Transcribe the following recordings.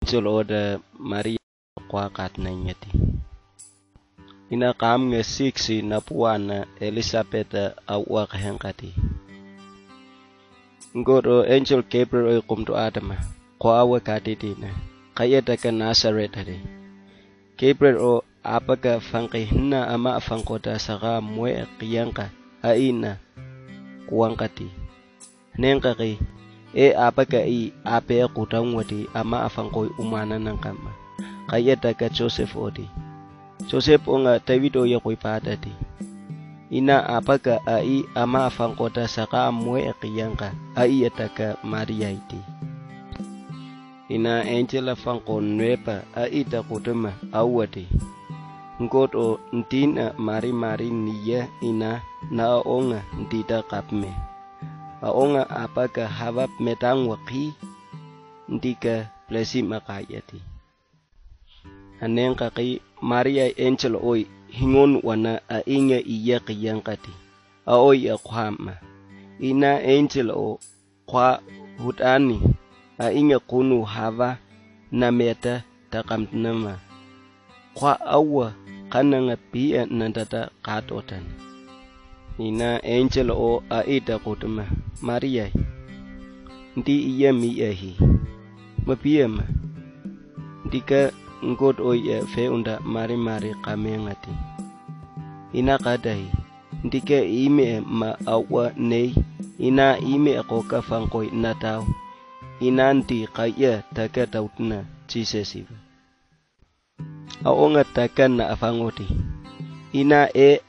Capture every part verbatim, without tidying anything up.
Angel o ta Maria kwa katnanyati. Ina kamnge siksi na puana Elisabeta awa kahenkati. Ngoro Angel Gabriel o kumtu Adama kwa awa katitina. Kayeta ka Nazareth hati. Gabriel o apaka fangkihna ama fangkota saka mwe kiyanka aina kuwankati. Nenkaki e apaka i ape kutangwati ama afangkoi umana nangkama. Kayeta ka Joseph oti. Joseph onga David o ya kuipatati. Ina apaka a i ama afangkota saka mwe kiyanka a i ataka Maria iti. Ina Angel afangko nwepa a i takutuma awati. Ngoro ntina mari mari niya ina na onga ntita kapme. A onga apaka hava metangwa ki ntika plesi makayati. Anenkaki Maria Angel oi hingon wana a inga iya kiyankati. A oi a kuhama. Ina Angel o kwa hutani a inga kunu hava na meta takamtnama. Kwa awa kananga pia nantata katotan. Ina Angel o a ita kutuma Maria. Nti iya mi ahi. Mapia ma. Ntika ngot o iya fe unda mari mari kamengati. Ina kadahi. Ntika ime ma awa nei. Ina ime koka fangkoi natau. Ina nti kaya taka tautna Jesus iba. A onga taka na afangoti. Ina e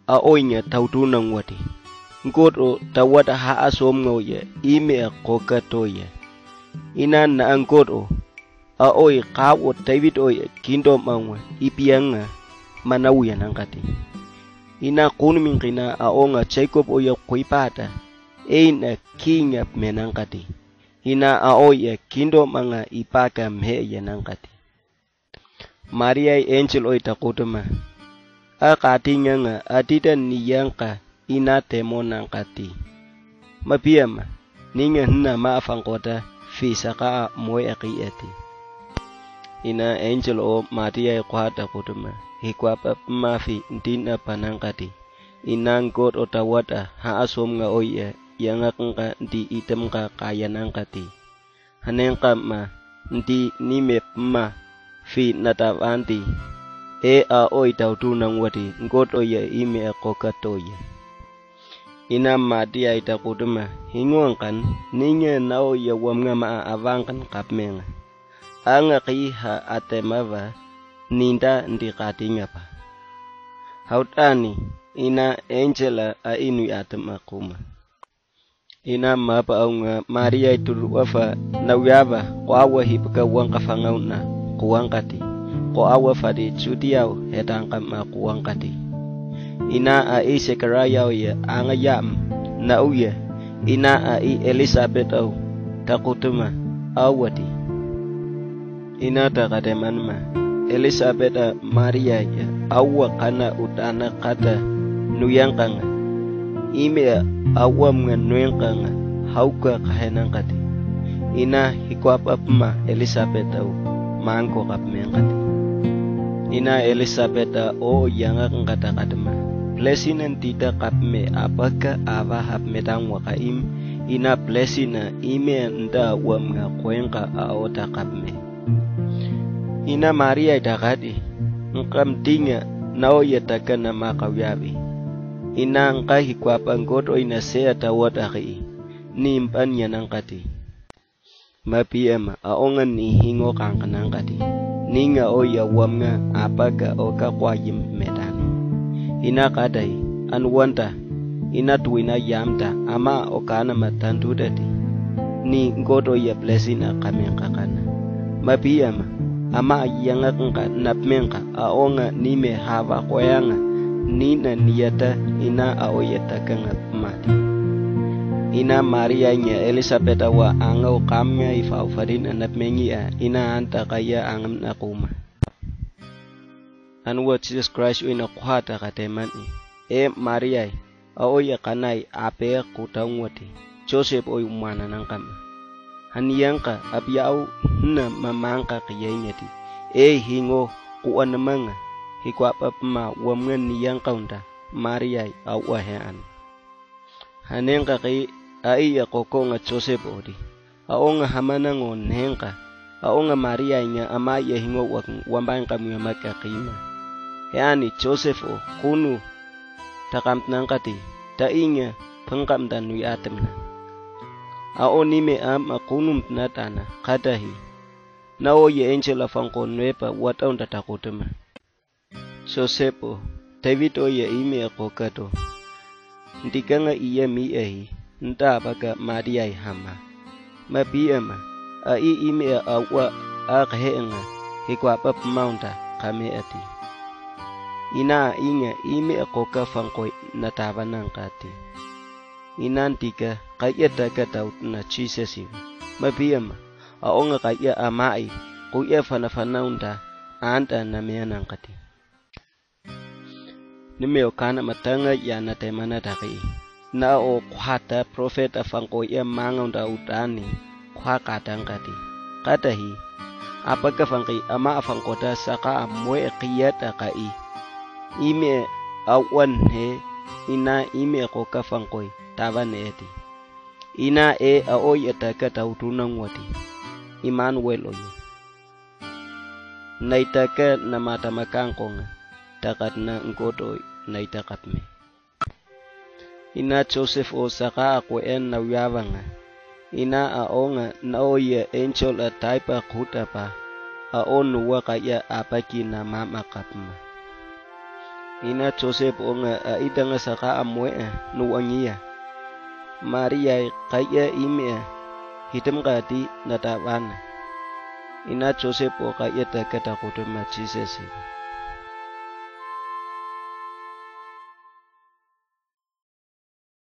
a oinga tautuna ngwati. Ngoro tawata ha asom ngoya ime a koka toya. Ina na angoro a oi kawo David oi kindo mangwa ipianga manawia nangati. Ina kunu mingkina a onga Jacob oya kuipata eina kinga menangati. Ina a oya kindo manga ipaka mheya nangati. Maria i Angel oi takutuma. A katinganga a tita niyanka ina temo nangati. Mapiama ninga hna ma afangkota fi saka a moe aki eti. Ina Angel o Maria i kuhata kutuma. Hikwapa pma fi ntina panangati. Ina ngot o tawata ha asom nga oia yangaknka nti itemka kaya nangati. Hanenka ma nti nime pma fi natavanti. E a oi tautu nangwati ngot oia ime a koka toia. Ina Maria i takutuma hinguankan ninga na oia wamnga ma a avankan kapmenga. Anga kiha atemava ninda ndikatingapa. Hautani ina Angela a inui atem akuma. Ina mapa aunga Maria i tulu afa na uyava ko awa hipka wanka fangauna kuwankati. Ko awa fadi Judiau hetangkama kuwankati. Ina a i Zechariah oia anga yam na uia ina a i Elizabeth au takutuma awati. Ina takatemanma Elizabeth a Maria ia awa kana utana kata nuyankanga. Ime a awa mga nuyankanga hauka kahenangkati. Ina hikwapapma Elizabeth au mangko kapmengati. Ina Elizabeth a o yangaknga takatma. Blessing and tita kapme apaka ava hapmetang wakaim. Ina blessing a ime nda wamnga kwenka a o takapme. Ina Maria i takati nkamtinga na oia taka na makawiavi. Ina nka hikwapa ngot o ina sea tawat aki ni mpan yanangkati. Mapiama a onga ni hingo kankanangkati. Ninga oia wamnga apaka oka kwayim metani. Ina katai an wanta ina tuina yamta ama okana matantudati. Ni ngot oia blessing a kamen kakana. Mapiama ama yangaknka napmenka a onga nime hava koyanga nina niyata ina a oia takanga mati. Ina Maria nya Elizabeth awa anga ukamnya ifa ufarin anapmengi a ina anta kaya angam nakuma. Anwa Jesus Christ uina kuhata katemani. E Maria a oia kanai ape kutangwati Joseph oi umana nangkama. Aniyanka apiau hna mamanka kiyaineti. E hingo kuanamanga. Hikuapapma wamngan niyanka unda. Mariai aua hean. Hanenka ki aia kokonga Joseph odi. Aonga hamanango nenka. Aonga Maria inga amai e hingo wakin wambain kamuya maka kima. Heani Joseph o kunu takamtnankati. Ta inga pangkamtan nui atemna. Aonime ama kunum tnatana katahi. Na oye angel afangko nuepa wataun tatakutema. Joseph o, David oye ime akokato. Ntikanga iya mi ahi, nta apaka Maria i hama. Mapiama, a i ime a awa a kahenga, hikuapap maunta kame ati. Ina inga ime akoka fangkoi natavanankati. Ina ntika kayataka tautna Jesus iwa. Mapiama, aonga kaya amai, kuya fanafanaunta, anta nameanankati. Nimeo kana matanga ya natemana taki. Na o kuhata profeta fangko ya manga unda utani kuhakatangati. Katahi, apaka fangki ama afangkota saka amwe kiyata kai. Ime awan he ina ime koka fangkoi tavan eti. Ina e aoi ataka tautunang wati. Emmanuel oye. Naitaka na mata makankonga, takat na ngkoto naitakapme. Ina Joseph o saka akwe en na uyavanga. Ina aonga na oye angel a taipa kutapa. Aon nuwa kaya apaki na mama kapma. Ina Joseph onga a idanga saka amwe a nuwangia. Maria kaya ime a hitem kati na tavana. Ina Joseph o kaya takata kutuma Jesus.